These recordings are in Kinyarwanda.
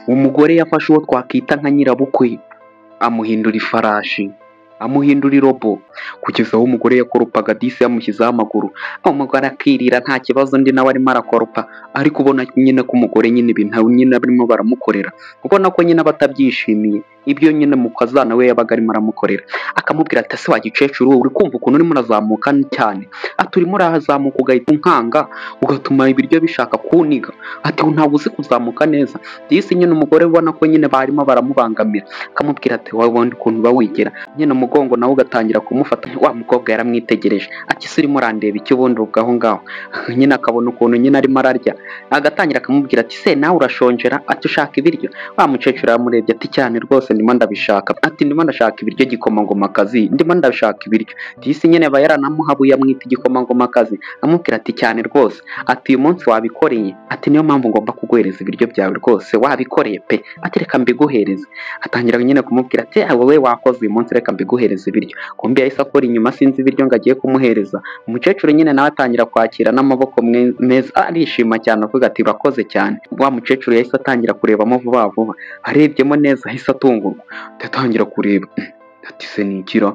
Umugore yafashe uwo twakita nka nyirabukwe amuhindura ifarashi, amuhindura irobo, kugeza aho umugore yakoropaga disi yamushyizeho amaguru, umugore akirira nta kibazo, undi nawe arimo arakoropa, ariko ubona nyine ko umugore nyine ibintu nyine barimo baramukorera, ubona ko nyine aba atabyishimiye ibyo nyine mukazana we yabaga arimo aramukorera. Akamubwira ati ese wa gikecuru, uri kumva ukuntu urimo urazamuka cyane? Ati urimo urazamuka ugahita unkanga, ugatuma ibiryo bishaka kuniga, ati ntabwo uzi kuzamuka neza. Disi nyine umugore ubona ko nyine barimo baramubangamira, akamubwira ati wowe ubundi ukuntu uba wigira nyine, umugongo nawe ugatangira kumufata. Wa mukobwa yaramwitegereje ati se urimo urandeba iki ubundi ubwo aho ngaho? Nyine akabona ukuntu nyine arimo ararya, agatangira akamubwira ati se nawe urashonjera? Ati ushaka ibiryo? Wa mukecuru yamurebye ati cyane rwose ndimo ndabishaka, ati ndimo ndashaka ibiryo gikomangomakazi, ndimo ndashaka ibiryo. Disi nyine aba yaranamuhabuye amwita igikomangomakazi, amubwira ati cyane rwose, ati uyu munsi wabikoreye, ati niyo mpamvu ngomba kuguhereza ibiryo byawe rwose wabikoreye pe, ati reka mbiguhereze. Atangira nyine kumubwira ati wowe wakoze uyu munsi, reka mbiguhereze ibiryo. Kumbi yahise akora inyuma sinzi ibiryo ngo agiye kumuhereza. Umukecuru nyine nawe atangira kwakira n'amaboko meza, arishima cyane avuga ati urakoze cyane. Wa mukecuru yahise atangira kurebamo vuba vuba, arebyemo neza ahise atungurwa, atangira kureba ati se ni ikira?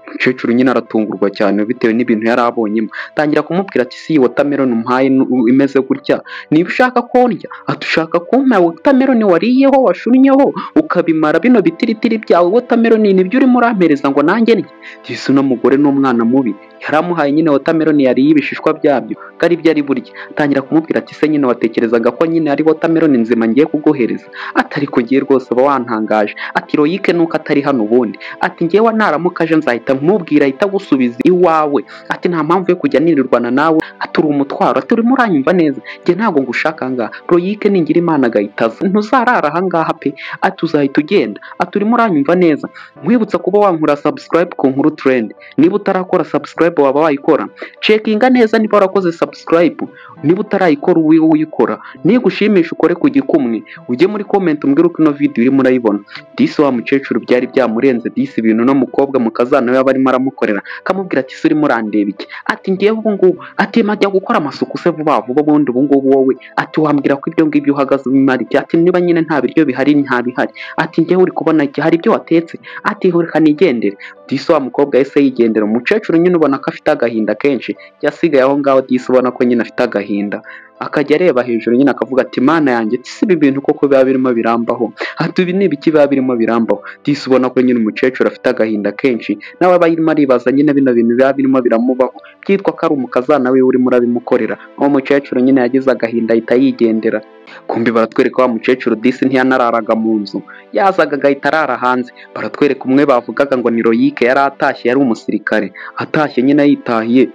Umukecuru nyine aratungurwa cyane bitewe n'ibintu yari abonyemo, atangira kumubwira ati si iyi watermelon umpaye imeze gutya, niba ushaka ko ndya? Ati ushaka kumpa watermelon wariyeho washunnyeho ukabimara bino bitiritiri byawe, watermelon nibyo urimo urampereza ngo nanjye ndye? Disi uno mugore ni umwana mubi, yaramuhaye nyine watermelon yariye ibishishwa byabyo ko ari byo ari burya. Atangira kumubwira ati se nyine watekerezaga ko nyine ari watermelon nzima ngiye kuguhereza? Ati ariko ngiye rwose uba wantangaje, ati Loyic nuko atari hano ubundi, ati ngewe naramuka aje nzahita mubwira ahita agusubiza iwawe, ati nta mpamvu yo kujya nirirwana nawe, ati uri umutwaro, ati urimo uranyumva neza, njye ntabwo ngushaka ahangaha, Loyic ningira Imana agahita aza ntuzarara ahangaha pe, ati uzahita ugenda, ati urimo uranyumva neza. Nkwibutsa kuba wankora subscribe ku Nkuru Trend, niba utarakora subscribe waba wayikora, checkinga neza niba warakoze subscribe, niba utarayikora uwiwe uyikora, nigushimisha ukore ku gikumwe, ujye muri comment umbwire uko ino video urimo urayibona. Disi wa mukecuru byari byamurenze, disi ibintu no mukobwa mukazana we aba arimo aramukorera, akamubwira ati se urimo urandeba iki? Ati ngewe ubu ngubu, ati majya gukora amasuku se vuba vuba ubundi ubu ngubu wowe, ati wambwira ko ibyo ngibyo uhagaze umara iki? Ati niba nyine nta biryo bihari nta bihari, ati ngewe uri kubona iki, hari ibyo watetse? Ati reka nigendere. Disi wa mukobwa yahise yigendera, umukecuru nyine ubona ko afite agahinda kenshi, yasigaye aho ngaho disi ubona ko nyine afite agahinda, akajya areba hejuru nyine akavuga ati Mana yanjye, si ibi bintu koko biba birimo birambaho, ati ibi ni ibiki biba birimo birambaho? Disi ubona ko nyine umukecuru afite agahinda kenshi, nawe aba arimo aribaza nyine bino bintu biba birimo biramubaho, byitwa ko ari umukazana we urimo urabimukorera. Uwo mukecuru nyine yagize agahinda ahita yigendera. Kumbi baratwereka wa mukecuru disi ntiyanararaga mu nzu, yazaga agahita arara hanze. Baratwereka umwe bavugaga ngo ni Loyic, yari atashye, yari umusirikare, atashye nyine yitahiye,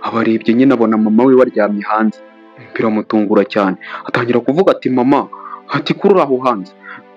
abarebye nyine abona mama we waryamye hanze, biramutungura cyane, atangira kuvuga ati mama, ati kuri uri aho hanze?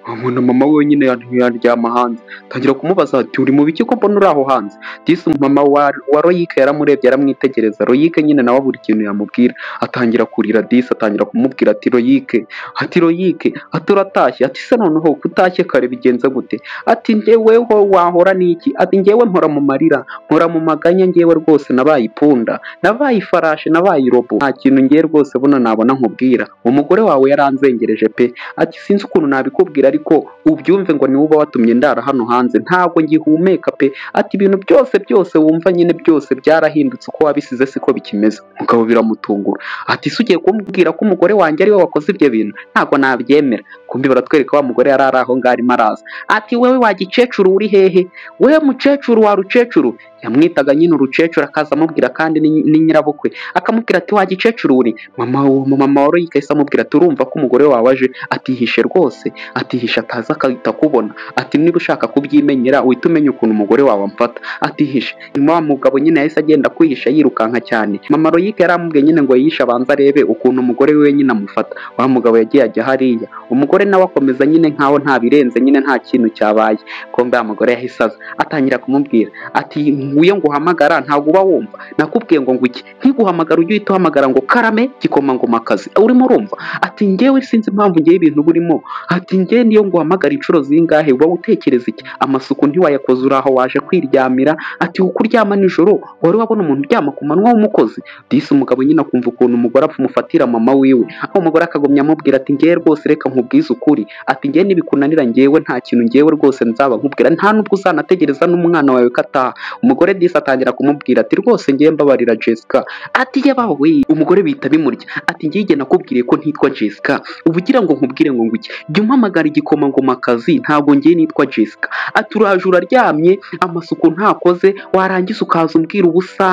Abona mama we nyine yaryama hanze, atangira kumubaza ati uri mu biki ko mbona uri aho hanze? Disi mama wa Loyic yaramurebye aramwitegereza, Loyic nyine nawe abura ikintu yamubwira, atangira kurira disi, atangira kumubwira ati Loyic, ati Loyic, ati uratashye? Ati se noneho kutashye kare bigenze gute? Ati njyeweho wahora n'iki? Ati njyewe mpora mu marira, mpora mu maganya, njyewe rwose nabaye ipunda, nabaye ifarashi, nabaye irobo, nta kintu ngiye rwose buno nabona nkubwira, umugore wawe yaranzengereje pe, ati sinzi ukuntu nabikubwira ariko ubyumve ngo niwe uba watumye ndara hano hanze, ntabwo ngihumeka pe, ati ibintu byose byose wumva nyine byose byarahindutse, uko wabisize siko bikimeze. Mugabo biramutungura, ati se ugiye kumbwira ko umugore wanjye ariwe wakoze ibyo bintu? Ntabwo nabyemera. Kumbi baratwereka wa mugore yari ari aho ngaho arimo araza, ati wewe wa gikecuru uri hehe? Wewe mukecuru wa rukecuru, yamwitaga nyine urukecuru, akaza amubwira kandi ni nyirabukwe, akamubwira ati wa gikecuru uri mama wa Loyic ahise amubwira ati urumva ko umugore wawe aje, atihishe rwose, atihishe ataza akahita akubona, ati niba ushaka kubyimenyera uhite umenya ukuntu umugore wawe amfata, atihishe. Nyuma wa mugabo nyine yahise agenda kwihisha yirukanka cyane, mama Loyic yaramubwiye nyine ngo yihishe abanze arebe ukuntu umugore we nyine amufata. Wa mugabo yagiye ajya hariya, umugore nawe akomeza nyine nkaho nta birenze nyine nta kintu cyabaye. Kumbe wa mugore yahise aza atangira kumubwira ati nguye nguhamagara ntabwo uba wumva, nakubwiye ngo ngwiki, nkiguhamagara ujye uhita uhamagara ngo karame gikomangomakazi, urimo urumva? Ati njyewe sinzi impamvu ngewe ibintu burimo, ati njye niyo nguhamagara inshuro zingahe uba utekereza iki? Amasuku ntiwayakoze, uraho waje kwiryamira. Ati uko uryama nijoro wari wabona umuntu uryama ku manywa w'umukozi? Disi umugabo nyine akumva ukuntu umugore amufatira mama wiwe, aho umugore akagumya amubwira ati ngewe rwose reka nkubwize ukuri, ati ngewe nibikunanira ngewe nta kintu ngewe rwose nzaba nkubwira, nta nubwo uzanategereza n'umwana wawe ko ataha. Umugore disi atangira kumubwira ati rwose ngewe mbabarira Jessica. Ati yabawe we. Umugore bihita bimurya, ati ngewe igihe nakubwiriye ko ntitwa Jessica, uba ugira ngo nkubwire ngo nguki? Jya umpamagara igikomangomakazi, ntabwo ngewe nitwa Jessica. Ati uraje uraryamye, amasuku ntakoze, warangiza ukaza umbwira ubusa,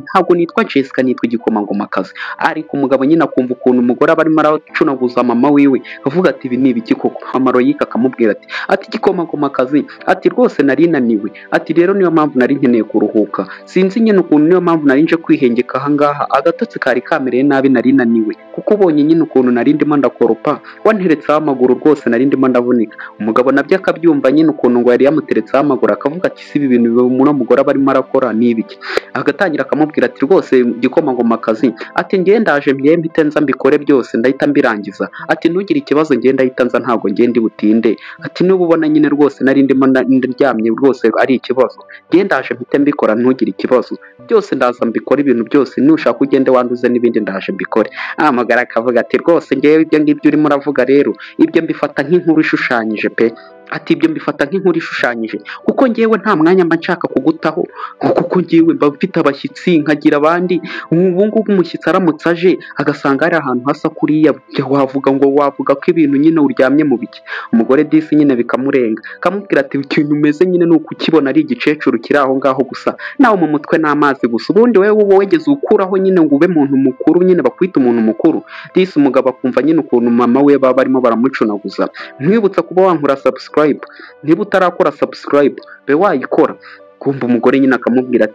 ntabwo nitwa Jessica, nitwa igikomangomakazi. Ariko umugabo nyine akumva ukuntu umugore aba arimo aracunaguza mama wiwe, avuga ati ibi ni ibiki koko? Mama Royika akamubwira ati igikomangomakazi, ati rwose nari naniwe, ati rero niyo mpamvu nari nkeneye kuruhuka, sinzi nyine ukuntu, niyo mpamvu nari nje kwihengeka ahangaha, agatotsi kari kamereye nabi, nari naniwe kuko ubonye nyine ukuntu nari ndimo ndakoropa, wanteretseho amaguru rwose nari ndimo ndavunika. Umugabo nabyo akabyumva nyine ukuntu ngo yari yamuteretseho amaguru, akavuga ati si ibi bintu uno mugore aba arimo arakora ni ibiki? Agatangira akamubwira ati rwose igikomangomakazi, ati ngewe ndaje ngewe mpite nza mbikore byose ndahita mbirangiza, ati ntugire ikibazo ngewe ndahita nza ntabwo ngewe ndi butinde, ati niba ubona nyine rwose nari ndimo ndyamye rwose ari ikibazo, ngewe ndaje mpite mbikora ntugire ikibazo, byose ndaza mbikore ibintu byose, nushaka ugende wanduze n'ibindi ndaje mbikore. Amagara akavuga ati rwose ngewe ibyo ngibyo urimo uravuga rero ibyo mbifata nk'inkuru ishushanyije pe, ati ibyo mbifata nk'inkuru ishushanyije kuko ngewe nta mwanya mba nshaka kugutaho, kuko ngewe mba mfite abashyitsi nkagira abandi. Ubu ngubu umushyitsi aramutse aje agasanga hari ahantu hasa kuriya, wavuga ngo wavuga ko ibintu nyine uryamye mu biki? Umugore disi nyine bikamurenga, akamubwira ati ikintu umeze nyine ni ukukibona ari igicecuru kiri aho ngaho gusa, nawe mu mutwe n'amazi gusa, ubundi wowe uba wigeze ukuraho nyine ngo ube umuntu mukuru nyine bakwita umuntu mukuru. Disi umugabo akumva nyine ukuntu mama we baba barimo baramucunaguza. Nkwibutsa kuba wankora subscribe, niba utarakora subscribe be wayikora. Kumva umugore nyine akamubwira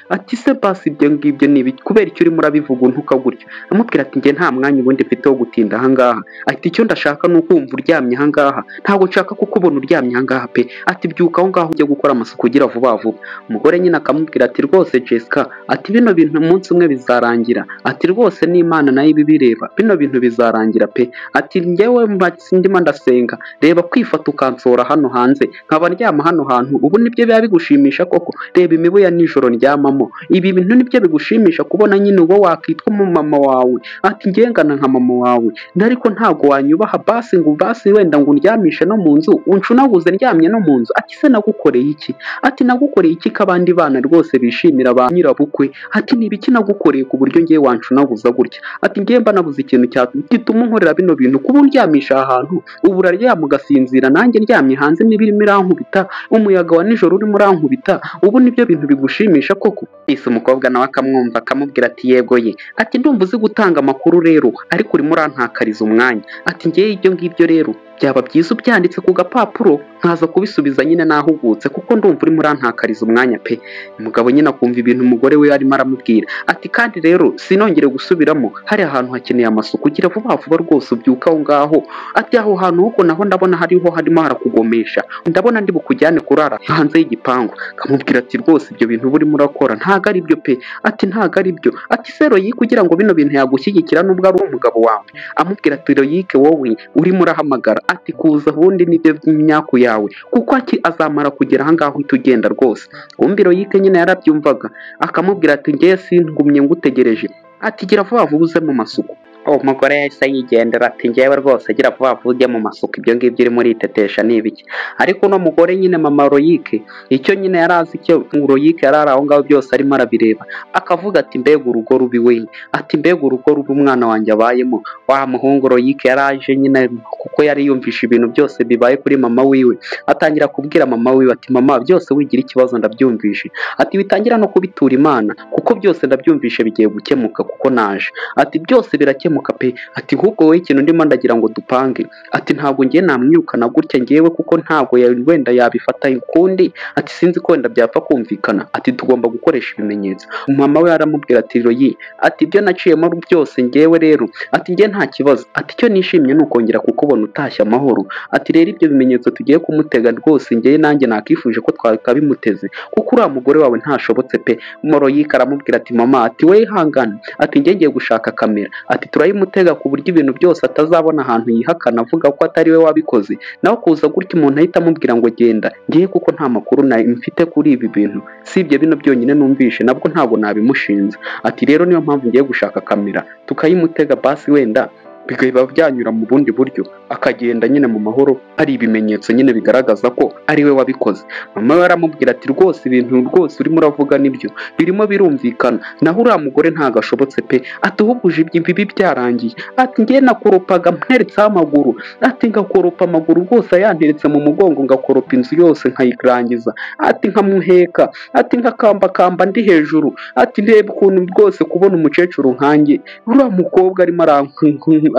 ati se basi ibyo ngibyo ni ibiki? Kubera icyo urimo urabivuga untuka gutyo? Amubwira ati njye nta mwanya ubundi mfite wo gutinda ahangaha, ati icyo ndashaka ni ukumva uryamye ahangaha, ntabwo nshaka kukubona uryamye ahangaha pe, ati byuka aho ngaho ujye gukora amasuku ugira vuba vuba. Umugore nyine akamubwira ati rwose Jessica, ati bino bintu umunsi umwe bizarangira, ati rwose n'Imana nayo ibibireba, bino bintu bizarangira pe, ati njyewe ndimo ndasenga, reba kwifata ukansora hano hanze nkaba ndyama hano hantu, ubu nibyo biba bigushimisha koko? Reba imibu ya nijoro ndyamamo, ibi bintu nibyo bigushimisha kubona nyine uwo wakitwa umumama wawe? Ati ngengana nka mama wawe, ariko ntabwo wanyubaha basi ngo basi wenda ngo undyamishe no mu nzu, uncunaguze ndyamye no mu nzu. Ati se nagukoreye iki? Ati nagukoreye iki ko abandi bana rwose bishimira ba nyirabukwe? Ati ni ibiki nagukoreye ku buryo ngewe wancunaguza gutya? Ati ngewe mba nabuze ikintu gituma unkorera bino bintu, kuba undyamisha aha hantu, ubu uraryama ugasinzira, nanjye ndyamye hanze imibu irimo irankubita, umuyaga wa nijoro urimo urankubita, ubu nibyo bintu bigushimisha koko? Ese umukobwa nawe akamwumva akamubwira ati yego ye, ati ndumva uzi gutanga amakuru rero, ariko urimo urantakariza umwanya, ati ngewe ibyo ngibyo rero byaba byiza ubyanditse ku gapapuro nkaza kubisubiza nyine nahugutse, kuko ndumva urimo urantakariza umwanya pe. Umugabo nyine akumva ibintu umugore we arimo aramubwira, ati kandi rero sinongere gusubiramo, hari ahantu hakeneye amasuku, ugira vuba vuba rwose ubyuka aho ngaho, ati aho hantu huko naho ndabona hariho harimo harakugomesha, ndabona ndi bukujyane kurara hanze y'igipangu. Akamubwira ati rwose ibyo bintu urimo urakora ntago ari byo pe, ati ntago ari byo, ati se Royike kugira ngo bino bintu yagushyigikira nubwo ari umugabo wawe? Amubwira ati Royike wowe urimo urahamagara, ati kuza ubundi nibyo by'imyaku yawe, kuko ati azamara kugera ahangaha uhita ugenda rwose. Kumbi Royike nyine yarabyumvaga, akamubwira ati ngewe singumye ngutegereje, ati gira vuba vuba uze mu masuku. Umugore yahise yigendera ati ngewe rwose gira vuba vuba ujye mu masuku, ibyo ngibyo urimo uritetesha ni ibiki? Ariko uno mugore nyine mama Royike, icyo nyine yari azi icyo Royike yari ari aho ngaho byose arimo arabireba, akavuga ati mbega urugo rubi we, ati mbega urugo rubi umwana wanjye abayemo. Wa muhungu Royike yaraje nyine kuko yari yumvishe ibintu byose bibaye kuri mama wiwe, atangira kubwira mama wiwe ati mama byose wigira ikibazo ndabyumvishe, ati witangira no kubitura Imana kuko byose ndabyumvishe bigiye gukemuka kuko naje, ati byose birakemuka pe, ati ahubwo wowe ikintu ndimo ndagira ngo dupange, ati ntabwo ngiye namwirukana gutya ngewe kuko ntabwo wenda yabifata ukundi, ati sinzi ko wenda byapfa kumvikana, ati tugomba gukoresha ibimenyetso. Mama we aramubwira ati Royi, ati ibyo naciyemo byose ngewe rero, ati ngewe nta kibazo, ati icyo nishimye ni ukongera kukubona utashye amahoro, ati rero ibyo bimenyetso tugiye kumutega rwose ngewe nanjye nakifuje ko twakabimuteze kuko uriya mugore wawe ntashobotse pe. Royike aramubwira ati mama, ati we ihangane, ati ngewe ngiye gushaka kamera, ati Turayimutega ku buryo ibintu byose atazabona ahantu yihakana avuga ko atari we wabikoze. Naho kuza gutya umuntu ahita amubwira ngo genda, ngiye kuko nta makuru mfite kuri ibi bintu, sibye bino byonyine numvishe nabwo ntabwo nabimushinze. Ati rero niyo mpamvu ngiye gushaka kamera tukayimutega, basi wenda bikaba byanyura mu bundi buryo akagenda nyine mu mahoro, hari ibimenyetso nyine bigaragaza ko ari we wabikoze. Mama we aramubwira ati rwose ibintu rwose urimo uravuga nibyo birimo birumvikana, naho uriya mugore ntabwo ashobotse pe. Ati ahubwo uje ibibi byarangiye. Ati ngiye nakoropaga mperetseho amaguru, ati ngakoropa amaguru rwose ayanteretse mu mugongo, ngakoropa inzu yose nkayirangiza, ati nkamuheka, ati nkakambakamba ndi hejuru, ati ndebe ukuntu rwose kubona umukecuru nkanjye uriya mukobwa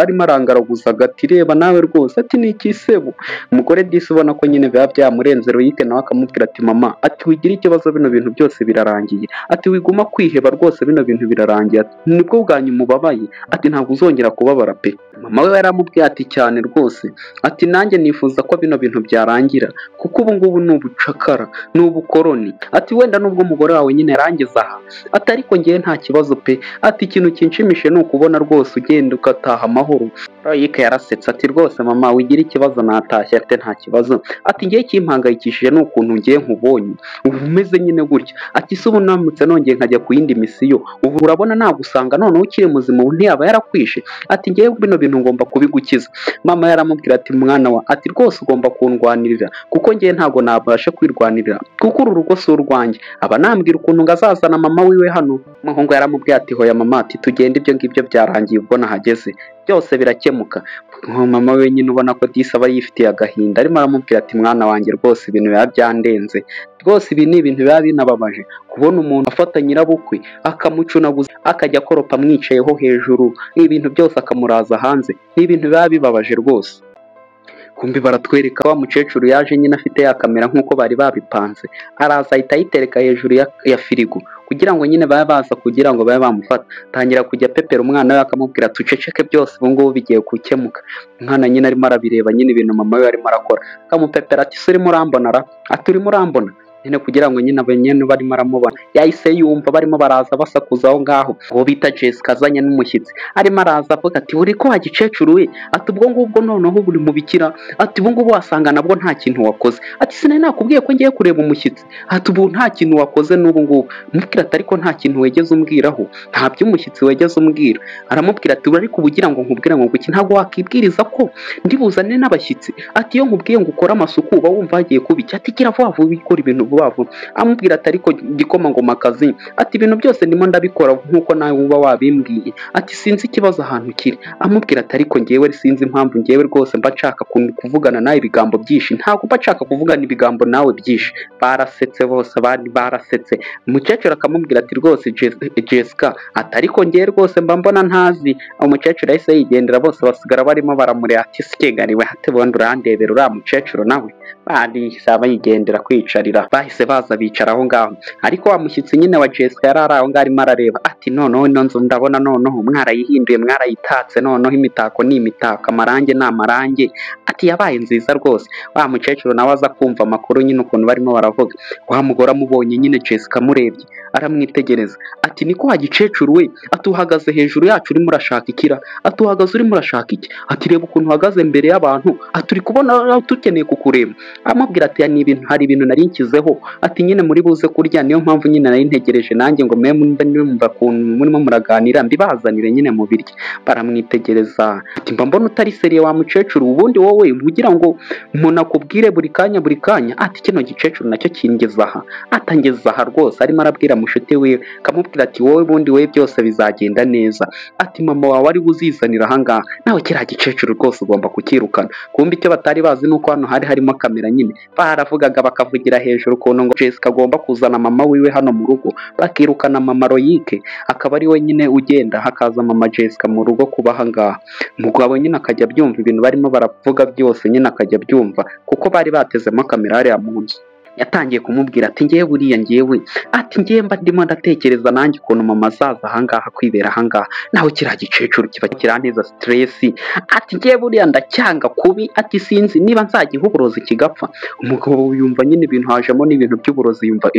arimo arangaraguza agati, reba nawe rwose, ati ni ikisebo. Umugore disi ubona ko nyine biba byamurenze. Loyic nawe akamubwira ati mama, ati wigira ikibazo, bino bintu byose birarangiye, ati wiguma kwiheba rwose, bino bintu birarangiye, ati nibwo bwa nyuma ubabaye, ati ntabwo uzongera kubabara pe. Mama we yaramubwiye ati cyane rwose, ati nanjye nifuza ko bino bintu byarangira kuko ubu ngubu ni ubucakara, ni ubukoroni, ati wenda nubwo umugore wawe nyine yarangiza aha, ati ariko ngewe nta kibazo pe, ati ikintu kinshimishije ni ukubona rwose ugenda ugataha amahoro. Loyic yarasetse ati rwose mama wigira ikibazo, natashye ate nta kibazo, ati ngewe ikimpangayikishije ni ukuntu ngewe nkubonye ubu umeze nyine gutya, ati se ubu namutse nongeye nkajya ku yindi misiyo, ubu urabona nagusanga noneho ukiri muzima, ubu ntiyaba yarakwishe, ati ngewe bino bintu ngomba kubigukiza. Mama yaramubwira ati mwana wa, ati rwose ugomba kundwanirira kuko ngewe ntabwo nabasha kwirwanirira kuko uru rugo si urwanjye. Aba nambwira ukuntu ngo azazana mama wiwe hano. Umuhungu yaramubwiye ati hoya mama, ati tugende ibyo ngibyo byarangiye ubwo nahageze byose birakemuka. Mama we nyine ubona ko disi aba yifitiye agahinda, arimo aramubwira ati mwana wanjye rwose ibintu biba byandenze rwose, ibi ni ibintu biba binababaje kubona umuntu afata nyirabukwe akamucunaguza akajya akoropa amwicayeho hejuru, ibintu byose akamuraza hanze, ni ibintu biba bibabaje rwose. Kumbi baratwereka wa mukecuru yaje nyine afite ya kamera nk'uko bari babipanze, araza ahita ayitereka hejuru ya firigo kugira ngo nyine babe baza kugira ngo babe bamufata. Tangira kujya pepera umwana we akamubwira tuceceke byose ubu ngubu bigiye gukemuka. Umwana nyine arimo arabireba nyine ibintu mama we arimo arakora, akamupepera ati se urimo urambona ra, ati urimo urambona nyine kugira ngo nyine nyine barimo aramubona. Yahise yumva barimo baraza basakuza aho ngaho, uwo bita Jessica azanye n'umushyitsi arimo araza avuga ati uri ko wa gikecuru we, ati ubwo ngubwo noneho buri mubikira, ati ubu ngubu wasanga nabwo nta kintu wakoze, ati sinari nakubwiye ko ngiye kureba umushyitsi, ati ubu nta kintu wakoze n'ubu ngubu. Mubwira ati ariko nta kintu wegeze umbwiraho, nta by'umushyitsi wegeze umbwira. Aramubwira ati ariko uba ugira ngo nkubwire ngo kuki ntabwo wakibwiriza ko ndibuzane n'abashyitsi, ati iyo nkubwiye ngo ukore amasuku uba wumva hagiye kuba iki, ati gira vuba vuba ikora ibintu vuba vuba. Amubwira ati ariko gikomangomakazi, ati ibintu byose ndimo ndabikora nk'uko nawe uba wabimbwiye, ati sinzi ikibazo ahantu kiri. Amubwira ati ariko ngewe sinzi impamvu ngewe rwose mba nshaka kuvugana nawe ibigambo byinshi, ntabwo mba nshaka kuvugana ibigambo nawe byinshi. Barasetse bose bari barasetse. Umukecuru akamubwira ati rwose Jessica, ati ariko ngewe rwose mba mbona ntazi. Umukecuru yahise yigendera, bose basigara barimo baramureba ati sikegariwe, ati bundi urandebera uriya mukecuru nawe. Bahise bayigendera kwicarira, bahise baza bicara aho ngaho. Ariko wa mushyitsi nyine wa Jessica yari ari aho ngaho arimo arareba ati noneho ino nzu ndabona noneho mwarayihinduye, mwarayitatse, noneho imitako ni imitako, amarange ni amarange, ati yabaye nziza rwose. Wa mukecuru nawe aza kumva amakuru nyine ukuntu barimo baravuga. Wa mugore amubonye nyine Jessica amurebye aramwitegereza ati niko wa gikecuru we, ati uhagaze hejuru yacu urimo urashaka ikira, ati uhagaze urimo urashaka iki, ati reba ukuntu uhagaze mbere y'abantu, ati uri kubona tukeneye kukureba. Amubwira ati ni ibintu, hari ibintu nari nshyizeho, ati nyine muri buze kurya, niyo mpamvu nyine nari ntegereje nanjye ngo mwe mbe ukuntu murimo muraganira mbibazanire nyine mu biryo. Baramwitegereza ati mba mbona utari seriye wa mukecuru, ubundi wowe ugira ngo umuntu akubwire buri kanya buri kanya, ati kino gikecuru nacyo kingeza aha, atangeza aha rwose. Arimo arabwira mushuti wiwe akamubwira ati wowe bundi we byose bizagenda neza, ati mama wawe ari buzizanira aha ngaha, nawe kiriya gikecuru rwose ugomba kukirukana. Kumbe icyo batari bazi ni uko hano hari harimo kamera nyine, baravugaga bakavugira hejuru ukuntu ngo Jessica agomba kuzana mama wiwe hano mu rugo, bakirukana mama Loyic akaba ari we nyine ugenda, hakaza mama Jessica mu rugo kuba aha ngaha. Umugabo nyine akajya abyumva ibintu barimo baravuga byose nyine akajya abyumva kuko bari batezemo kamera hariya mu nzu. Yatangiye kumubwira ati ngewe buriya ngewe, ati ngewe mba ndimo ndatekereza nanjye ukuntu mama azaza ahangaha kwibera ahangaha, nawe kiriya gicecuru kiba kiranteza stress, ati ngewe buriya ndacyanga kubi, ati sinzi niba nzagiha uburozi kigapfa. Umugabo yumva nyine ibintu hajemo n'ibintu by'uburozi, yumva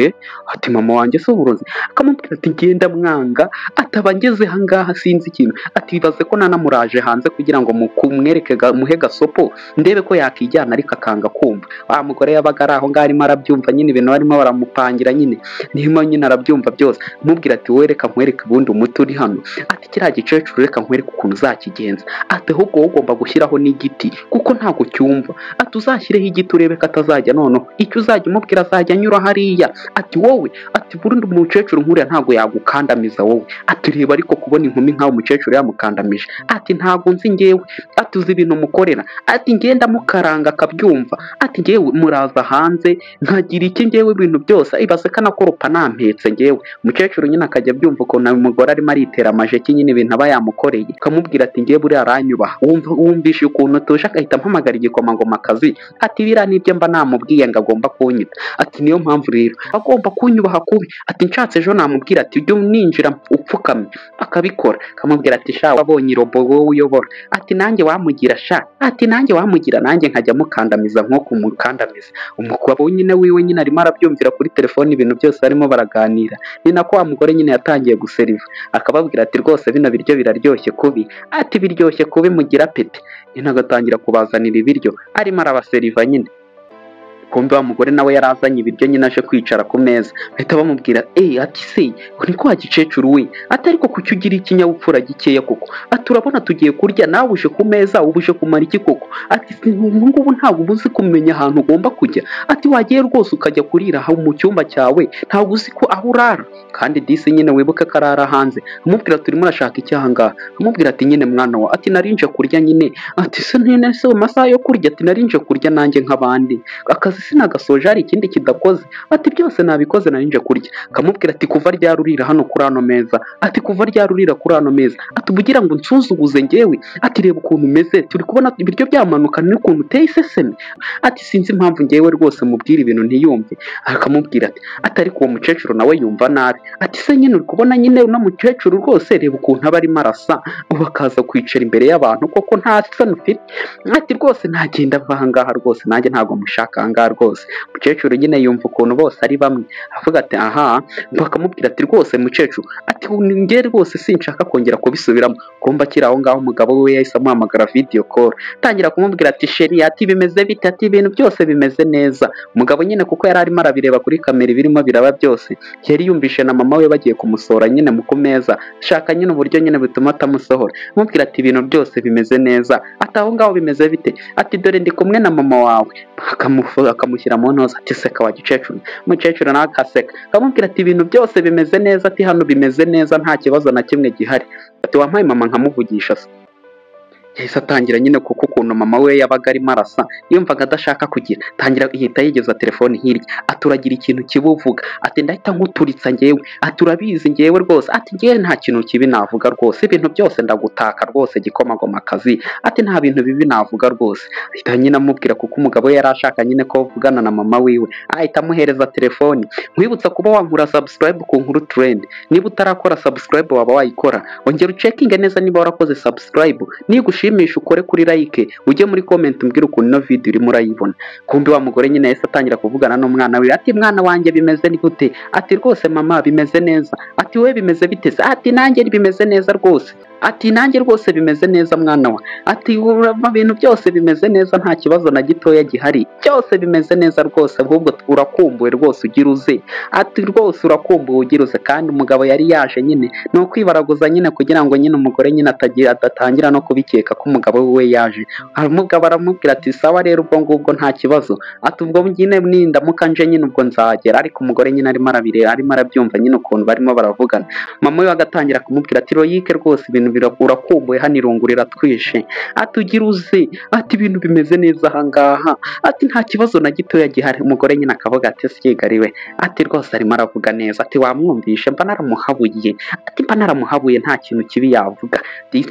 ati mama wanjye si uburozi, akamubwira ati ngenda mwanga, ataba ngeze ahangaha sinzi ikintu, ati bibaze ko nanamuraje hanze kugira ngo mwereke muhe gasopo ndebe ko yakijyana, ariko akanga kumva. Wa mugore yabaga ari aho ngaho arimo arabyumva nyine ibintu barimo baramupangira nyine, niba nyine arabyumva byose, amubwira ati wowe reka nkwereke ubundi umuti uri hano, ati kiriya gicecuru reka nkwereke ukuntu uzakigenza, ati ahubwo wowe ugomba gushyiraho n'igiti kuko ntabwo cyumva, ati uzashyireho igiti urebe ko atazajya, noneho icyo uzajya umubwira azajya anyura hariya, ati wowe, ati burundu umukecuru nkuriya ntabwo yagukandamiza wowe, ati reba ariko kubona inkumi nkawe umukecuru yamukandamije, ati ntabwo nzi ngewe, ati uzi ibintu mukorera, ati ngenda mukaranga akabyumva, ati ngewe muraza hanze nkagira iki ngewe ibintu byose, ibaze ko anakoropa nampetse ngewe. Umukecuru nyine akajya abyumva ukuntu umugore arimo aritera amajeki nyine ibintu aba yamukoreye, akamubwira ati ngewe buriya aranyubaha, wumvishe ukuntu tuje, agahita ampamagara igikomangomakazi, ati biriya nibyo mba namubwiye ngo agomba kunyita, ati niyo mpamvu rero agomba kunyubaha kubi, ati nshatse ejo namubwira ati ujye ninjira upfukamye, akabikora, akamubwira ati sha wabonye irobo wowe uyobora, ati nanjye wamugira sha, ati nanjye wamugira nanjye nkajya mukandamiza nko kumukandamiza. Umugabo nyine wiwe nyine arimo arabyumvira kuri telefone ibintu byose barimo baraganira, ni nako wa mugore nyine yatangiye guseriva, akababwira ati rwose bino biryo biraryoshye kubi, ati biryoshye kubi mugira pete, nyine agatangira kubazanira ibiryo arimo arabaseriva nyine. Kumbe wa mugore nawe yarazanye ibiryo nyine aje kwicara ku meza, bahita bamubwira ati se niko wa gicecuru we, ati ariko kuki ugira ikinyabupfura gikeya koko, ati urabona tugiye kurya nawe uje ku meza uba uje kumara iki koko, ati ubu ngubu ntabwo uba uzi kumenya ahantu ugomba kujya, ati wagiye rwose ukajya kurira aho mu cyumba cyawe ntabwo uzi ko aho urara, kandi disi nyine wibuke ko arara hanze. Amubwira turimo urashaka iki aha ngaha, amubwira ati nyine mwana wa, ati narinje kurya nyine, ati se nyine se mu masaha yo kurya, ati narinje kurya nanjye nk'abandi, akazi sinagasoje hari ikindi kidakoze, ati byose nabikoze narinje kurya. Akamubwira ati kuva ryari urira hano kuri ano meza, ati kuva ryari urira kuri ano meza, ati ubugira ngo nsuzuguze ngewe, ati reba ukuntu umeze, turi kubona ibiryo byamanuka n'ukuntu uteye iseseme, ati sinzi impamvu ngewe rwose mubwira ibintu ntiyumve. Akamubwira ati ati ariko uwo mukecuru nawe yumva nabi, ati se nyine uri kubona nyine uno mukecuru rwose reba ukuntu aba arimo arasa, bakaza kwicara imbere y'abantu koko nta soni ufite, ati rwose ntagenda ava aha ngaha rwose nanjye ntabwo mushaka aha ngaha rwose. Umukecuru nyine yumva ukuntu bose ari bamwe, avuga ati aha, bakamubwira ati rwose mukecuru, ati nge rwose sinshaka kongera kubisubiramo. Kumva akiri aho ngaho umugabo we yahise amuhamagara video call, atangira kumubwira ati sheri, ati bimeze bite, ati ibintu byose bimeze neza. Umugabo nyine kuko yari arimo arabireba kuri kamera ibirimo biraba byose, yari yumvishe na mama we bagiye kumusohora nyine mu kumeza, shaka nyine uburyo nyine butuma atamusohora, amubwira ati ibintu byose bimeze neza, ati aho ngaho bimeze bite, ati dore ndi kumwe na mama wawe, akamushyira mu ntoza, ati seka wa gicecuru, umukecuru nawe akaseka, akamubwira ati ibintu byose bimeze neza, ati hano bimeze neza nta kibazo na kimwe gihari, ati wampaye mama nkamuvugisha se. Yahise atangira nyine kuko ukuntu mama we yabaga arimo arasa yumvaga adashaka kugira, tangira ihita yigeza telefone hirya, aturagira ikintu kibuvuga, ati ndahita nkuturitsa ngewe, ati urabizi ngewe rwose, ati ngewe nta kintu kibi navuga rwose, ibintu byose ndagutaka rwose gikomagomakazi, ati nta bintu bibi navuga rwose. Ahita nyine amubwira kuko umugabo we yari ashaka nyine ko avugana na mama wiwe, ahita amuhereza telefone. Nkwibutsa kuba wankura subscribe ku Nkuru Trend, niba utarakora subscribe waba wayikora, ongera ucekinge neza niba warakoze subscribe, nigushimisha ukore kuri like, ujye muri comment umbwire ukuntu ino video urimo urayibona. Kumbe wa mugore nyine yahise atangira kuvugana n'umwana we, ati mwana wanjye bimeze gute, ati rwose mama bimeze neza, ati wowe bimeze bite se, ati nanjye bimeze neza rwose, ati nanjye rwose bimeze neza mwana wa, ati ibintu byose bimeze neza nta kibazo na gitoya gihari, byose bimeze neza rwose, ahubwo urakumbuwe rwose ugira uze, ati rwose urakumbuwe ugira uze. Kandi umugabo yari yaje nyine ni ukwibaraguza nyine kugira ngo nyine umugore nyine adatangira no kubikeka ko umugabo we yaje. Umugabo aramubwira ati sawa rero ubwo ngubwo nta kibazo, ati ubwo nyine nindamuka nje nyine ubwo nzagera. Ariko umugore nyine arimo arabireba, arimo arabyumva nyine ukuntu barimo baravugana. Mama we agatangira kumubwira ati Royike rwose ibintu urakumbuye hano irungu riratwishe, ati ugira uze, ati ibintu bimeze neza aha ngaha, ati nta kibazo na gitoya gihari. Umugore nyine akavuga ati sigariwe, ati rwose arimo aravuga neza, ati wamwumvishe mba naramuhabuye, ati mba naramuhabuye nta kintu kibi yavuga.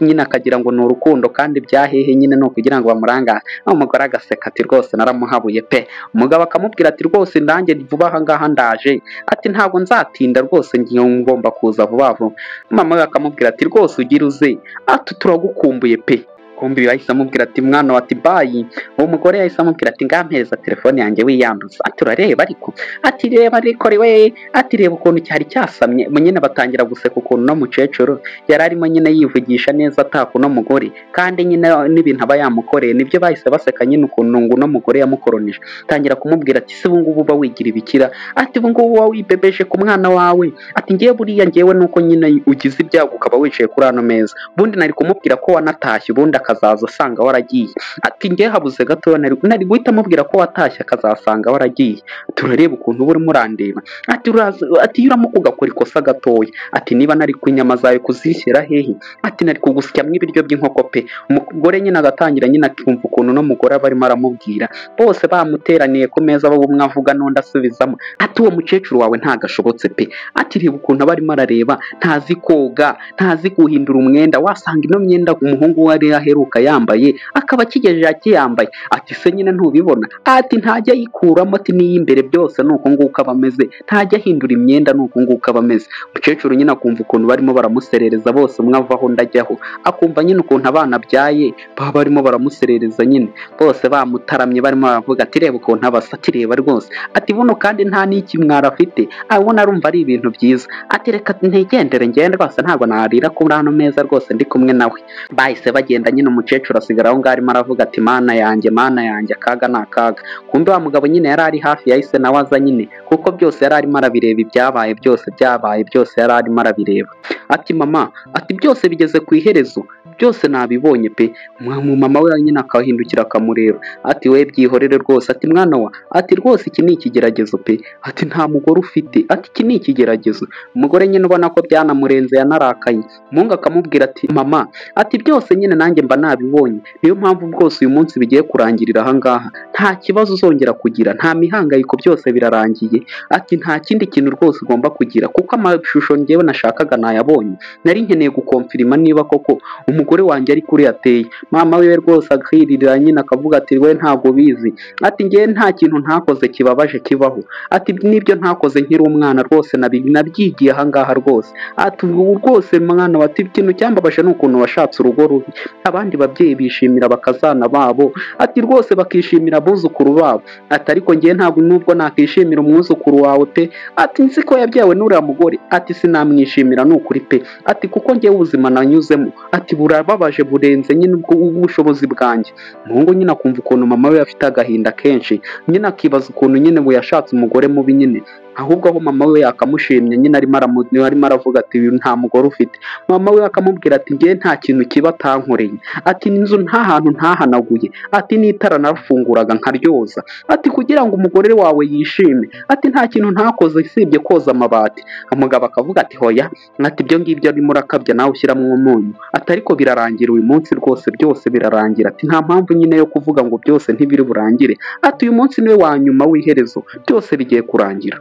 Nyine akagira ngo ni urukundo kandi byahehe nyine ni ukugira ngo bamurangaze. Umugore agaseka ati rwose naramuhabuye pe. Umugabo akamubwira ati rwose ndange vuba aha ngaha ndaje, ati ntabwo nzatinda rwose ngiye ngomba kuza vuba vuba. Mama we akamubwira ati rwose ugira uze, ati turagukumbuye pe. Kumbi yahise amubwira ati mwana wa ati bayi. Uwo mugore yahise amubwira ati ngampereza telefone yanjye wiyanduza, ati urareba ariko, ati reba ariko we, ati reba ukuntu cyari cyasamye. Nyine batangira guseka ukuntu no mukecuru yari arimo nyine yivugisha neza ataka uno mugore, kandi nyine n'ibintu aba yamukoreye nibyo bahise baseka nyine ukuntu ngo uno mugore yamukoronije. Tangira kumubwira ati se ubu ngubu uba wigira ibikira, ati ubu ngubu uba wibebeje ku mwana wawe, ati ngewe buriya ngewe nuko nyine ugize ibyago ukaba wicaye kuri ano meza, ubundi nari kumubwira ko wanatashye ubundi akazaza asanga waragiye, ati ngewe habuze gatoya nari guhita amubwira ko watashye akazasanga waragiye. Turareba ukuntu uba urimo urandeba, ati uraza, ati iyo uramuka ugakora ikosa gatoya, ati niba nari ku inyama zawe kuzishyira hehe, ati nari kugusyamo ibiryo by'inkoko pe. Umugore nyine agatangira nyine akumva ukuntu uno mugore aba arimo aramubwira, bose bamuteraniye ku meza bo umwe avuga n'undi asubizamo, ati uwo mukecuru wawe ntagashobotse pe, ati reba ukuntu aba arimo arareba, ntazi koga, ntazi guhindura umwenda, wasanga ino myenda umuhungu we ari aheruka yambaye akaba akigejeje akiyambaye, ati se nyine ntubibona, ati ntajya ayikuramo, ati n'iy'imbere byose ni uko nguko aba ameze, ntajya ahindura imyenda ni uko nguko aba ameze. Umukecuru nyine akumva ukuntu barimo baramuserereza bose, umwe avaho undi ajyaho, akumva nyine ukuntu abana abyaye baba barimo baramuserereza nyine, bose bamutaramye barimo baravuga ati reba ukuntu abasa, ati reba rwose, ati buno kandi nta n'ikimwaro afite, abona arumva ari ibintu byiza, ati reka ntigendere ngende rwose ntabwo narira kuri ano meza rwose ndi kumwe nawe. Bahise bagenda nyine, umukecuru asigara aho ngaho arimo aravuga ati mana yanjye, mana yanjye, akaga ni akaga. Kumbe wa mugabo nyine yari ari hafi yahise nawe aza nyine, kuko byose yari arimo arabireba, ibyabaye byose byabaye byose yari arimo arabireba. Ati mama, ati byose bigeze ku iherezo, byose nabibonye pe. Mama we nyine akahindukira akamureba, ati we byihorere rwose, ati mwana wa, ati rwose iki ni ikigeragezo pe, ati nta mugore ufite, ati iki ni ikigeragezo. Umugore nyine ubona ko byanamurenze yanarakaye, umuhungu akamubwira ati mama, ati byose nyine nanjye mba nabibonye, niyo mpamvu rwose uyu munsi bigiye kurangirira aha ngaha, nta kibazo uzongera kugira, nta mihangayiko, byose birarangiye, ati nta kindi kintu rwose ugomba kugira, kuko amashusho ngewe nashakaga nayabonye, nari nkeneye gukomfirima niba koko umugore wanjye ari kuri ateye. Mama we rwose akiririra nyine akavuga ati we ntabwo bizi, ati ngewe nta kintu ntakoze kibabaje kibaho, ati nibyo ntakoze nkiri umwana rwose nabyigiye aha ngaha rwose, ati ubu rwose mwana wa, ati ikintu cyambabaje ni ukuntu washatse urugo rubi, abandi babyeyi bishimira bakazana babo, ati rwose bakishimira abuzukuru babo, ati ariko ngewe ntabwo nubwo nakishimira umwuzukuru wawe pe, ati nzi ko yabyawe n'uriya mugore, ati sinamwishimira ni ukuri pe, ati kuko ngewe ubuzima nanyuzemo, ati burababaje burenze nyine ubwo ubushobozi bwanjye. Umuhungu nyine akumva ukuntu mama we afite agahinda kenshi, nyine akibaza ukuntu nyine we yashatse umugore mubi nyine, ahubwo aho mama we yakamushimye nyine arimo aravuga ati uyu nta mugore ufite. Mama we akamubwira ati ngewe nta kintu kiba atankoreye, ati inzu nta hantu ntahanaguye, ati n'itara narafunguraga nkaryoza, ati kugira ngo umugore wawe yishime, ati nta kintu ntakoze usibye koza amabati. Umugabo akavuga ati hoya, ati ibyo ngibyo arimo urakabya nawe ushyiramo umunyu, ati ariko birarangira uyu munsi rwose byose birarangira, ati nta mpamvu nyine yo kuvuga ngo byose ntibiri burangire, ati uyu munsi niwe wa nyuma w'iherezo, byose bigiye kurangira.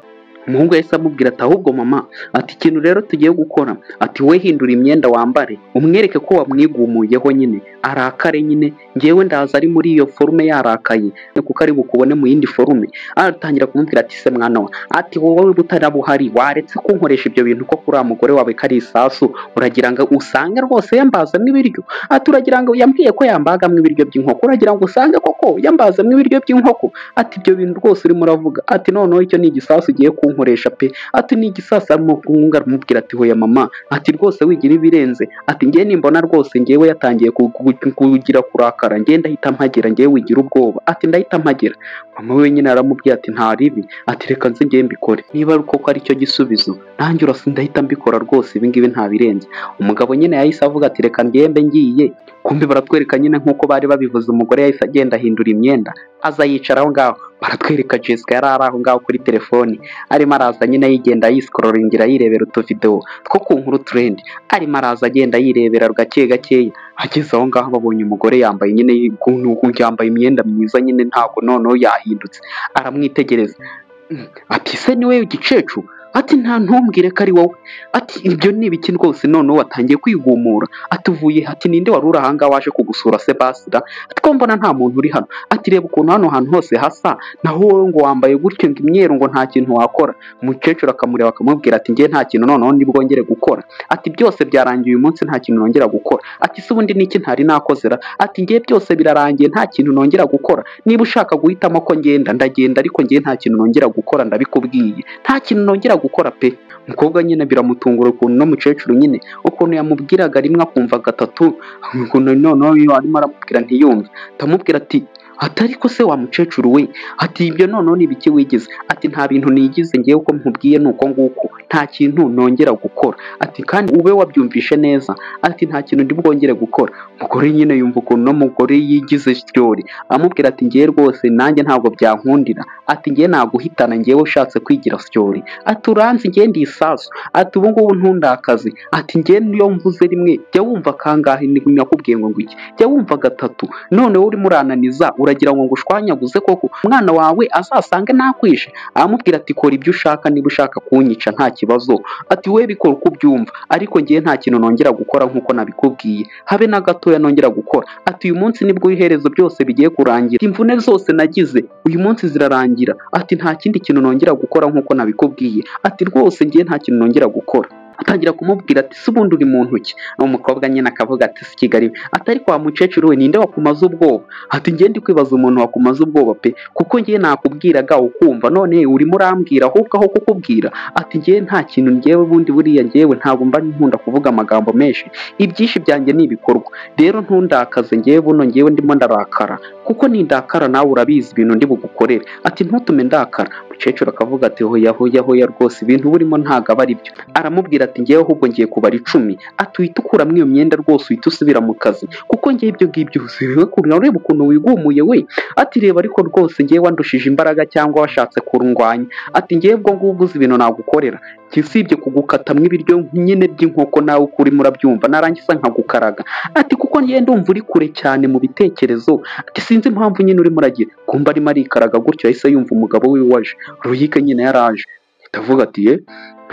Umuhungu yahise amubwira ati ahubwo mama, ati ikintu rero tugiye gukora, ati we hindura imyenda wambare, umwereke ko wamwigumuyeho nyine, arakare nyine, ngewe ndaza ari muri iyo forume yarakaye, kuko ari bukubone mu yindi forume. Atangira kumubwira ati se mwana wa, ati wowe utarabuhari waretse kunkoresha ibyo bintu ko kuri mugore wawe kari isasu, uragira ngo usange rwose yambazamo ibiryo, ati uragira ngo yambwiye ko yambagamo ibiryo by'inkoko, uragira ngo usange koko yambazamo ibiryo by'inkoko, ati ibyo bintu rwose urimo uravuga, ati noneho icyo ni igisasu ugiye kunkoresha pe, ati ni igisasu. Arimo aramubwira ati hoya mama, ati rwose wigira ibirenze, ati ngewe nimbona rwose ngewe yatangiye kugira kurakara, ngewe ndahita mpagera, ngewe wigira ubwoba, ati ndahita mpagera. Mama we nyine aramubwira ati nta ribi, ati reka nze ngewe mbikore, niba koko ari cyo gisubizo nanjye urasa ndahita mbikora rwose, ibi ngibi nta birenze. Umugabo nyine yahise avuga ati reka ngembe ngiye. Kumbe baratwereka nyine nkuko bari babivuze, umugore yahise agenda ahindura imyenda aza yicara aho ngaho. Baratwereka Jessica yari ari aho ngaho kuri telefoni, arimo araza nyine yigenda yisikororingira yirebera utuvidewo two ku nkuru trend, arimo araza agenda yirebera gake gakeya. Ageze aho ngaho babonye umugore yambaye nyine yambaye imyenda myiza nyine, ntabwo noneho yahindutse, aramwitegereza ati se ni wowe gicecu? Ati nta ntumbwire ko ari wowe. Ati ibyo ni ibiki rwose, noneho watangiye kwigumura. Ati uvuye, ati ninde wari uri aha ngaha waje kugusura se basira? Ati ko mbona nta muntu uri hano. Ati reba ukuntu hano hantu hose hasa, naho wowe ngo wambaye gutyo ngo imyeru ngo nta kintu wakora. Umukecuru akamureba akamubwira ati ngiye nta kintu noneho nibwongere gukora. Ati byose byarangiye uyu munsi nta kintu nongera gukora. Ati se ubundi niki ntari nakozera? Ati ngiye byose birarangiye nta kintu nongera gukora. Niba ushaka guhitamo ko ngenda ndagenda, ariko ngiye nta kintu nongera gukora, ndabikubwiye nta kintu nongera gukora pe. Umukobwa nyine biramutungura ukuntu no mukecuru nyine ukuntu yamubwiraga rimwe akumva gatatu, ukuntu noneho iyo arimo aramubwira ntiyumve. Ndamubwira ati ati ariko se wa mukecuru we, ati ibyo noneho ni ibiki wigize? Ati nta bintu nigize ngewe, uko nkubwiye ni uko nguko, nta kintu nongera gukora. Ati kandi ube wabyumvishe neza, ati nta kintu ndi bwongere gukora. Umugore nyine yumva ukuntu no mugore yigize syori, amubwira ati ngewe rwose nanjye ntabwo byankundira. Ati ngewe naguhitana ngewe ushatse kwigira syori. Ati uranzi ngewe ndi isasu. Ati ubu ngubu ntundakaze. Ati ngewe niyo mvuze rimwe jya wumva kangahe nakubwiye ngo ngwiki, jya wumva gatatu, none wowe urimo urananiza uragira ngo ngushwanyaguze koko, umwana wawe azasange nakwishe. Aramubwira ati kora ibyo ushaka, niba ushaka kunyica nta kibazo. Ati we bikora uko ubyumva, ariko ngewe nta kintu nongera gukora nk'uko nabikubwiye, habe na gatoya nongera gukora. Ati uyu munsi nibwo iherezo byose bigiye kurangira, imvune zose nagize uyu munsi zirarangira. Ati nta kindi kintu nongera gukora nk'uko nabikubwiye. Ati rwose ngewe nta kintu nongera gukora. Atangira kumubwira ati se ubundi uri mu ntoki? Umukobwa nyine akavuga ati si Kigali. Ati ariko wa mukecuru we ninde wakumaze ubwoba? Ati ngewe ndi kwibaza umuntu wakumaze ubwoba pe, kuko ngewe nakubwiraga ukumva, none urimo urambwira ahubwo aho kukubwira. Ati ngewe nta kintu, ngewe ubundi buriya ngewe ntabwo mba nkunda kuvuga amagambo menshi, ibyinshi byanjye ni ibikorwa. Rero ntundakaze ngewe buno, ngewe ndimo ndarakara, kuko nindakara nawe urabizi ibintu ndi bugukorere. Ati ntutume ndakara. Umukecuru akavuga ati hoya hoya hoya rwose ibintu burimo ntabwo aba ari byo. Aramubwira ati ngewe ahubwo ngiye kubara 10. Ati uhita ukuramo iyo myenda rwose uhita usubira mu kazi, kuko ngewe ibyo ngibyo ureba ukuntu wigumuye we. Ati reba ariko rwose ngewe wandushije imbaraga cyangwa washatse kurundwanya. Ati ngewe ubwo ngubwo uzi ibintu nagukorera, usibye kugukatamwo ibiryo nyine by'inkoko nawe uko urimo urabyumva, narangiza nkagukaraga. Ati kuko ngewe ndumva uri kure cyane mu bitekerezo. Ati sinzi impamvu nyine urimo uragira. Kumva arimo arikaraga gutyo yahise yumva umugabo wiwe waje. Royike nyine yaraje, ndavuga ati ye.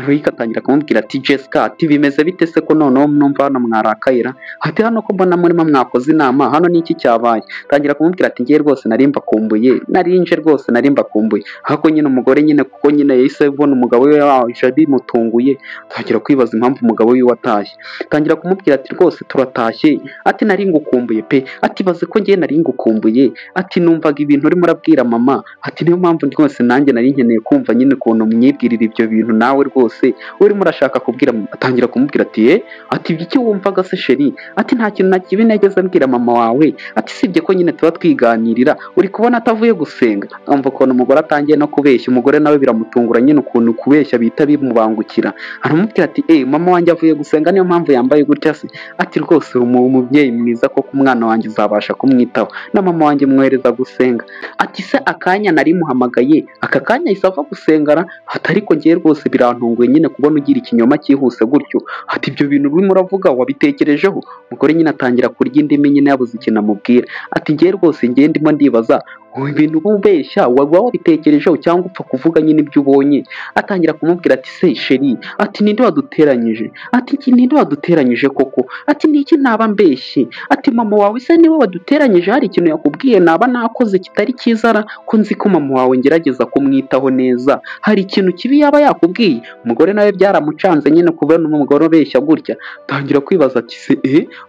Royike atangira kumubwira ati Jessica, ati bimeze bite se ko noneho numva hano mwarakayira? Ati hano ko mbona murimo mwakoze inama, hano ni iki cyabaye? Atangira kumubwira ati ngewe rwose nari mbakumbuye, nari nje rwose nari mbakumbuye. Ariko nyine umugore nyine kuko nyine yahise abona umugabo we waje bimutunguye, atangira kwibaza impamvu umugabo we watashye. Atangira kumubwira ati rwose turatashye, ati nari ngukumbuye pe, ati baze ko ngewe nari ngukumbuye, ati numvaga ibintu urimo urabwira mama, ati niyo mpamvu rwose nanjye nari nkeneye kumva nyine ukuntu mwibwirira ibyo bintu nawe rwose urimo urashaka kubwira. Atangira kumubwira ati ati iki wumvaga se sheri? Ati nta kintu na kibi nageze mbwira mama wawe, ati sibye ko nyine tuba twiganirira, uri kubona atavuye gusenga. Umva ukuntu umugore atangiye no kubeshya, umugore nawe biramutungura nyine ukuntu kubeshya bita bimubangukira. Aramubwira ati mama wanjye avuye gusenga niyo mpamvu yambaye gutya se. Ati rwose umubyeyi mwiza koko, umwana wanjye uzabasha kumwitaho, na mama wanjye mwohereza gusenga. Ati se akanya nari muhamagaye aka kanya ahise ava gusengara? Ati ariko ngewe rwose birantunguye nyine kubona ugira ikinyoma cyihuse gutyo. Ati ibyo bintu urimo uravuga wabitekerejeho? Umugore nyine atangira kurya indimi nyine yabuze ikintu amubwira. Ati ngewe rwose ngewe ndimo ndibaza ibintu ubeshya waba wabitekerejeho cyangwa upfa kuvuga nyine ibyo ubonye. Atangira kumubwira ati se sheri, ati ninde waduteranyije? Ati ninde waduteranyije koko? Ati niki naba mbeshye? Ati mama wawe se niwe waduteranyije, hari ikintu yakubwiye naba nakoze kitari cyiza? Ko nzi ko mama wawe ngerageza kumwitaho neza, hari ikintu kibi yaba yakubwiye? Umugore nawe byaramucanze nyine kubona umugore ubeshya gutya. Atangira kwibaza ati se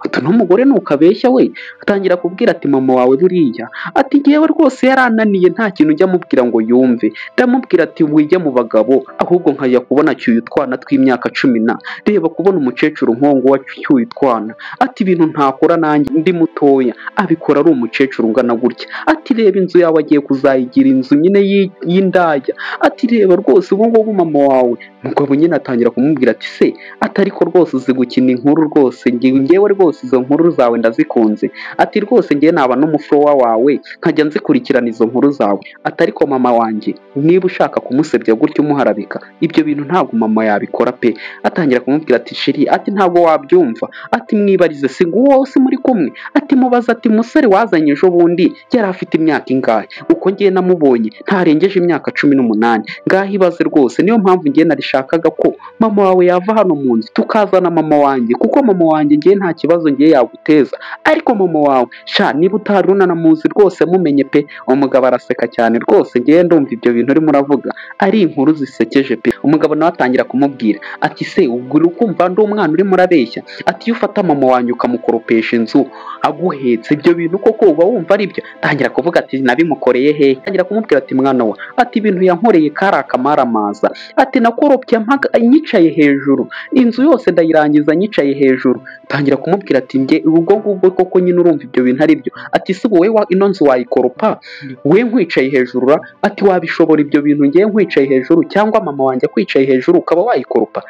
ati n'umugore nukabeshya we. Atangira kubwira ati mama wawe buriya, ati ngewe rwose yarananiye nta kintu ujya amubwira ngo yumve, ndamubwira ati wijya mu bagabo, ahubwo nkajya kubona cyuye utwana tw'imyaka 10 na reba kubona umukecuru nkongo wacyuye utwana. Ati ibintu ntakora nanjye ndi mutoya abikora ari umukecuru ungana gutya. Ati reba inzu yawe agiye kuzayigira inzu nyine y'indaya. Ati reba rwose ubu ngubu mama wawe. Umugabo nyine atangira kumubwira ati se atariko rwose uzi gukina inkuru rwose, ngewe rwose izo nkuru zawe ndazikunze. Ati rwose ngewe naba n'umuforowa wawe nkajya nzikurikira nkurikirana izo nkuru zawe, ati ariko mama wanjye niba ushaka kumusebya gutyo umuharabika ibyo bintu ntabwo mama yabikora pe. Atangira kumubwira ati chérie, ati ntabwo wabyumva, ati mwibarize si nguwo si muri kumwe, ati mubaza ati musore wazanye ejo bundi yari afite imyaka ingahe, uko ngiye namubonye ntarengeje imyaka 18, ngaho ibaze rwose, niyo mpamvu ngiye narishakaga ko mama wawe yava hano mu nzu tukazana mama wanjye, kuko mama wanjye ngiye nta kibazo ngiye yaguteza, ariko mama wawe sha niba utari unanamuzi rwose mumenye pe. Umugabo araseka cyane rwose, ngiye ndumva ibyo bintu urimo uravuga ari inkuru zisekeje pe. Umugabo nawe atangira kumubwira ati se ubwo uri kumva ndi umwana urimo urabeshya, ati iyo ufata mama wanjye ukamukoropesha inzu aguhetse ibyo bintu koko uba wumva ari byo? Atangira kuvuga ati nabimukoreye hehe? Atangira kumubwira ati mwana wa, ati ibintu yankoreye kari akamaramaza, ati nakoropye nyicaye hejuru inzu yose ndayirangiza nyicaye hejuru. Atangira kumubwira ati nge ubwo ngubwo koko nyine urumva ibyo bintu ari byo, ati se wowe ino nzu wayikoropa we nkwicaye hejuru, ati wabishobora ibyo bintu ngiye nkwicaye hejuru cyangwa mama wanjye akwicaye hejuru ukaba wayikoropa?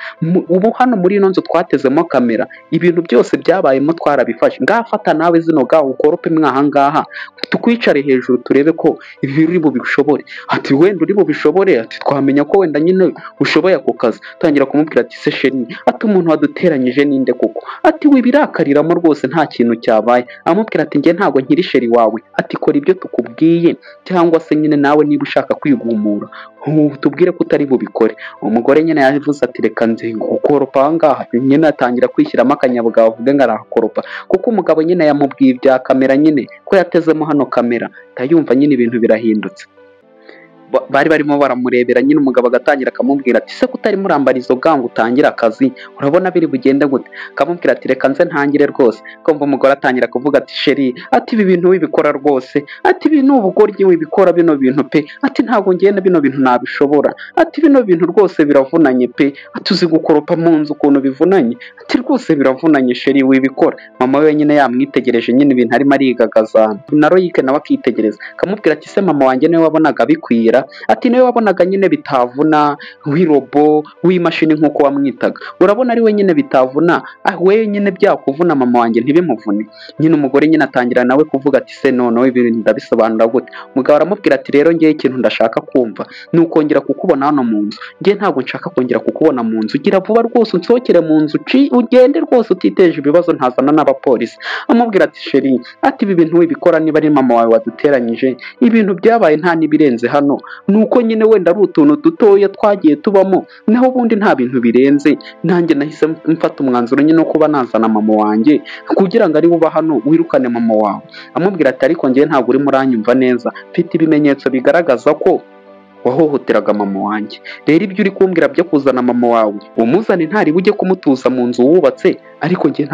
Ubu hano muri ino nzu twatezemo kamera, ibintu byose byabayemo twarabifashe, ngafata nawe zino ga ukorope mwaha ngaha tukwicare hejuru turebe ko ibi uri bubishobore. Ati wenda uri bubishobore, ati twamenya ko wenda nyine ushoboye ako kazi. Tangira kumubwira ati se chérie, ati umuntu waduteranyije ninde koko, ati wibirakariramo rwose nta kintu cyabaye. Amubwira ati njye ntabwo nkiri chérie wawe, ati kora ibyo tukubwiye cyangwa se nyine nawe niba ushaka kwigumura tubwire ko utari bubikore. Umugore nyine yavuze ati reka nze gukoropa aha ngaha, nyine atangira kwishyiramo akanyabugabo avuge ngo arakoropa, kuko umugabo nyine yamubwiye ibya kamera nyine ko yatezemo hano kamera, ndayumva nyine ibintu birahindutse. Bari barimo baramurebera nyine, umugabo agatangira akamubwira ati se kutarimo urambara izo ganga utangira akazi urabona biri bugende gute? Akamubwira ati reka nze ntangire rwose. Kumva umugore atangira kuvuga ati chérie, ati ibi bintu wibikora rwose, ati ibi ni ubugoryi wibikora bino bintu pe, ati ntabwo ngenda bino bintu nabishobora, ati bino bintu rwose biravunanye pe, ati uzi gukoropa mu nzu ukuntu bivunanye, ati rwose biravunanye chérie wibikora. Mama we nyine yamwitegereje nyine ibintu arimo arigagaza, na Royike nawe akitegereza akamubwira ati se mama wanjye niwe wabonaga bikwira, ati niwe wabonaga nyine bitavuna w'irobo w'imashini nk'uko wamwitaga, urabona ari we nyine bitavuna, we nyine byakuvuna mama wanjye ntibimuvune. Nyine umugore nyine atangira nawe kuvuga ati se noneho ibintu ndabisobanura gute? Umugabo aramubwira ati rero ngewe ikintu ndashaka kumva ni ukongera kukubona hano mu nzu, ngewe ntabwo nshaka kongera kukubona mu nzu, gira vuba rwose unsohokere mu nzu ugende rwose utiteje ibibazo ntazana n'abapolisi. Amubwira ati chérie, ati ibi bintu wibikora niba ari mama wawe waduteranyije, ibintu byabaye nta n'ibirenze hano, nuko nyine wenda ari utuntu dutoya twagiye tubamo, naho ubundi nta bintu birenze. Nanjye nahise mfata umwanzuro nyine wo kuba nazana mama wanjye kugira ngo ari uba hano wirukane mama wawe. Amubwira ati ariko ngewe ntabwo urimo uranyumva neza, mfite ibimenyetso bigaragaza ko wahohoteraga mama wanjye, rero ibyo uri kumbwira byo kuzana mama wawe umuzane ntari ujye kumutuza mu nzu wubatse, ariko njye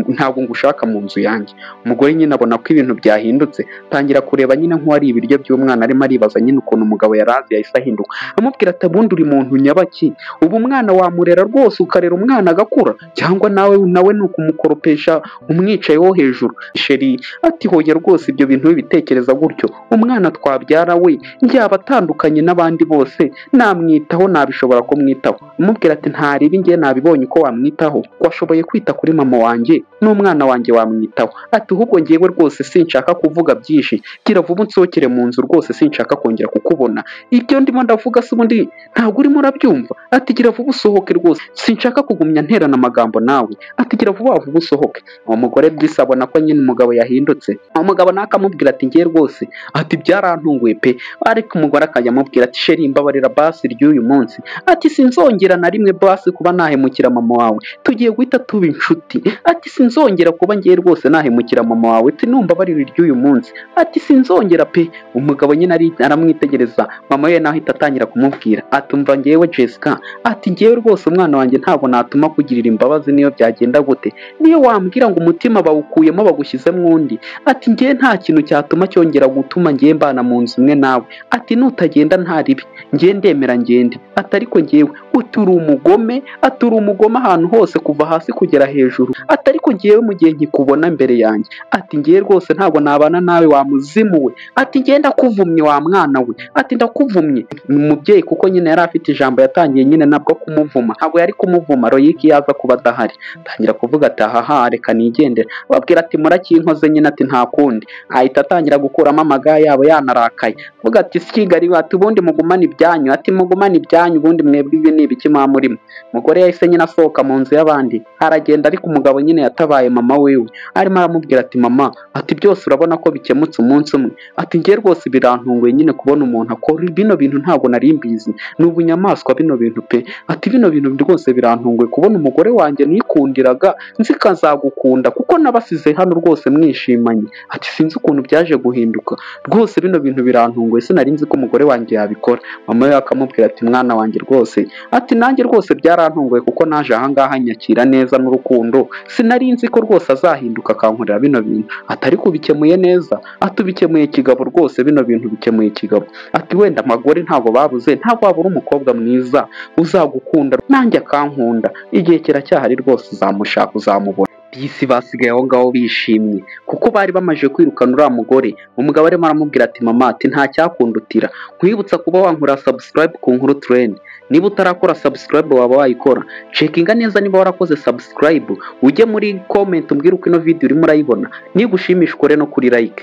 ntabwo ngushaka mu nzu yanjye. Umugore nyine abona ko ibintu byahindutse, tangira kureba nyine nk'uwari ibiryo by'umwana, arimo aribaza nyine ukuntu umugabo yarazi yahise ahinduka. Amubwira ati ubundi uri muntu nyabaki, ubu umwana wamurera rwose ukarera umwana agakura, cyangwa nawe ni ukumukoropesha umwicaye wo hejuru? Chérie, ati hoya rwose ibyo bintu wibitekereza gutyo, umwana twabyara we yaba atandukanye n'abandi bose namwitaho, nabishobora kumwitaho. Amubwira ati ntaribi ngiye nabibonye uko wamwitaho, washoboye kwita kuri mama wanjye n'umwana wanjye wamwitaho, ati ahubwo ngewe rwose sinshaka kuvuga byinshi, gira vuba unsohokere mu nzu rwose sinshaka kongera kukubona, ibyo ndimo ndavuga se ubundi ntabwo urimo urabyumva, ati gira vuba usohoke rwose sinshaka kugumya nterana amagambo nawe, ati gira vuba vuba usohoke. Uwo mugore bwise abona ko nyine umugabo yahindutse, umugabo nawe akamubwira ati ngewe rwose ati byarantunguye pe, ariko umugore akajya amubwira ati chérie mbabarira basi ry'uyu munsi, ati sinzongera na rimwe basi kuba nahemukira mama wawe, tugiye guhita tuba inshuti, ati sinzongera kuba ngiye rwose nahemukira mama wawe, ati numbabarira ry'uyu munsi, ati sinzongera pe. Umugabo nyine aramwitegereza, mama we nawe ahita atangira kumubwira ati umva ngewe Jessica, ati ngewe rwose umwana wanjye ntabwo natuma kugirira imbabazi niyo byagenda gute, niyo wambwira ngo umutima bawukuyemo bagushyizemo undi, ati ngewe nta kintu cyatuma cyongera gutuma ngewe mbana mu nzu imwe nawe, ati nutagenda nta ribi ngewe ndemera ngende, ati ariko ngewe uturi umugome, ati uri umugome ahantu hose kuva hasi kugera hejuru. hejuru, ati ariko ngewe mu gihe nkikubona mbere yanjye, ati ngewe rwose ntabwo nabana nawe wa muzimu we, ati ngewe ndakuvumye wa mwana we, ati ndakuvumye. Umubyeyi kuko nyine yari afite ijambo yatangiye nyine nabwo kumuvuma, ntabwo yari kumuvuma Royiki yaza kuba adahari, atangira kuvuga ati ahaha reka nigendere, ababwira ati murakinkoze nyine, ati nta kundi, ahita atangira gukuramo amaga yabo yanarakaye, avuga ati Kigali, ati ubundi mugumane ibyanyu, ati mugumane ibyanyu, ubundi mwebwe ibi ni ibiki muba murimo. Umugore yahise nyine asohoka mu nzu y'abandi aragenda, ariko umugabo nyine yatabaye mama wiwe, arimo aramubwira ati mama, ati byose urabona ko bikemutse umunsi umwe, ati ngewe rwose birantunguye nyine kubona umuntu akora bino bintu, ntabwo nari mbizi, ni ubunyamaswa bino bintu pe, ati bino bintu rwose birantunguye kubona umugore wanjye nikundiraga nzi ko azagukunda kuko nabasize hano rwose mwishimanye, ati sinzi ukuntu byaje guhinduka rwose bino bintu birantunguye, sinari nzi ko umugore wanjye yabikora. Mama we akamubwira ati mwana wanjye rwose, ati nanjye rwose byarantunguye kuko naje ahangaha nyakira neza n'urukundo, sinari nzi ko rwose azahinduka akankorera bino bintu, ati ariko ubikemuye neza, ati ubikemuye kigabo rwose, bino bintu bikemuye kigabo, ati wenda amagore ntabwo babuze, ntabwo wabura umukobwa mwiza uzagukunda nanjye akankunda, igihe kiracyahari rwose uzamushaka uzamubona. Bisi basigaye aho ngaho bishimye kuko bari bamaze kwirukana uriya mugore. Umugabo arimo aramubwira ati mama, ati nta cyakundutira nkwibutsa kuba wankora subscribe ku Nkuru Trend, niba utarakora subscribe waba wayikora, cekinga neza niba warakoze subscribe, ujye muri comment umbwire uko ino video urimo urayibona, nigushimisha ukore no kuri like.